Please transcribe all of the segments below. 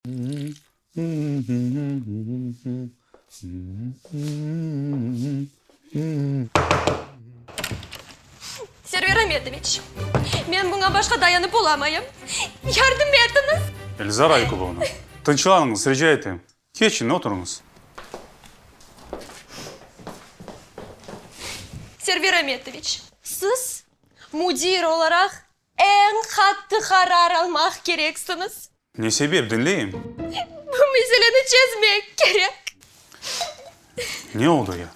Server Ametoviç, men buña başqa dayanıp olamayım. Yardım etiñiz! Elzara Yakubovna, tınçlanıñız, rica etem. Keçin, oturıñız. Server Ametoviç, siz müdir olaraq Eñ qattı qarar almaq kereksiñiz. Ne sebep, diñleyim. Bu meseleni çezmek kerek. Ne oldı ya?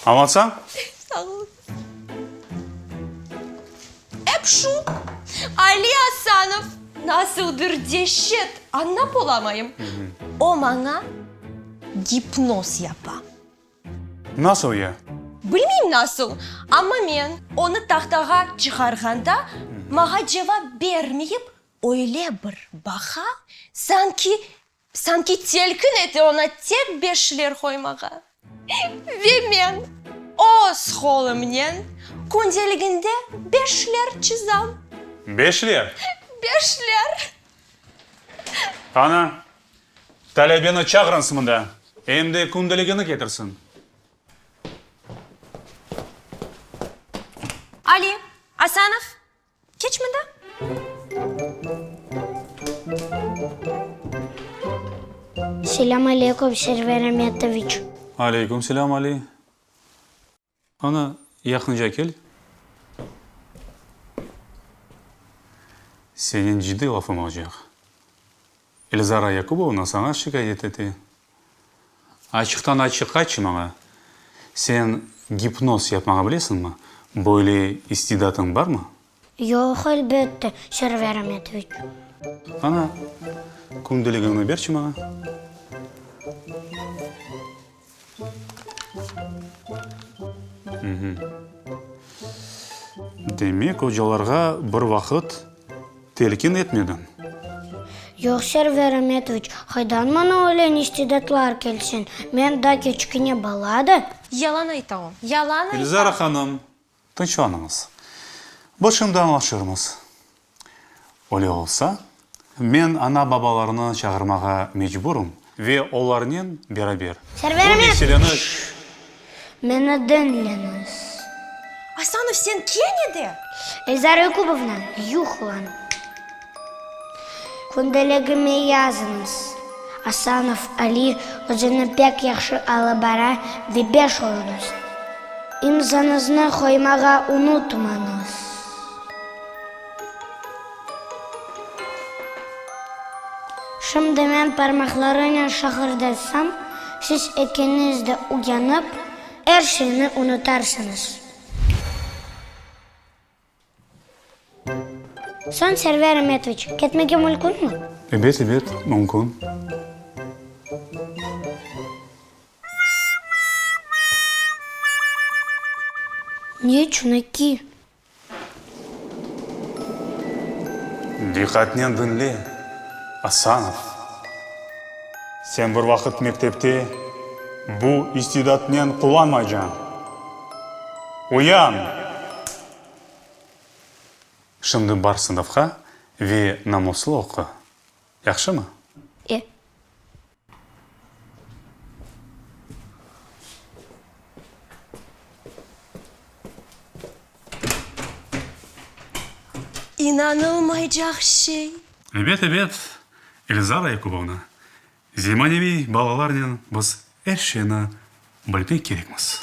Añlatsañ? Sağ oluñız. Ep şu, Ali Asanov nasıldır deşet, añlap olamayım. O maña gipnoz yapa. Nasıl ya? Bilmeyim nasıl, amma men onı tahtağa çıqarğanda, mağa cevap bermeyip, öyle bir baqa, sanki, sanki telkin ete oña tek beşler qoymağa. Ve men öz qolumnen kündeliginde beşler çızam. Beşler? Beşler. Ana, talebeni çağırıñız mında, em de kündeligini ketirsin. Ali Asanov, keç mında. Selâm aleyküm, Server Ametoviç. Aleyküm selâm, Ali. Ana, yaqınca kel. Senen ciddiy lafım olacaq. Elzara Yakubovna saña şikâyet ete. Açıqtan-açıq aytçı maña, sen gipnoz yapmağa bilesiñmi? Böyle istidatıñ barmı? Yoq, elbette, Server Ametoviç. Ana, kündeligiñni berçi maña. Demek, ocalarğa bir vaqıt telkin etmediñ? Yoq, Server Ametoviç, qaydan maña öyle istidatlar kelsin? Men daa kiçkine bala da. Yalan ayta o, yalan ayta. Elzara hanım, Tınçlanıñız. Biz şimdi añlaşırmız. Öyle olsa, men ana-babalarnı çağırmağa mecburım ve olarnen beraber Server bu meseleni. Şşş! Meni diñleñiz. Asanov, sen kene de? Elzara Yakubovna, yuhlan. Kündeligime yazıñız, Asanov Ali özüni pek yahşı alıp bara ve beş oluñız. İmzañıznı qoymağa unutmañız. Şimdi men parmaqlarınen şaqırdatsam, siz ekiñiz de uyanıp, er şeyni unutarsıñız. Soñ, Server Ametoviç, ketmege mülkünmi? Ebet, ebet, mümkün. Ne içün eki? Diqqatnen diñle, Asanov. Sen bir vaqıt mektepte bu istidatnen quvanmaycañ. Uyan! Şimdi bar sınıfqa ve namuslı oqu. Yahşımı? E. İnanılmaycaq şey! Ebet, ebet, Elzara Yakubovna. Zemaneviy balalarnen biz er şeyni bilmek kerekmiz.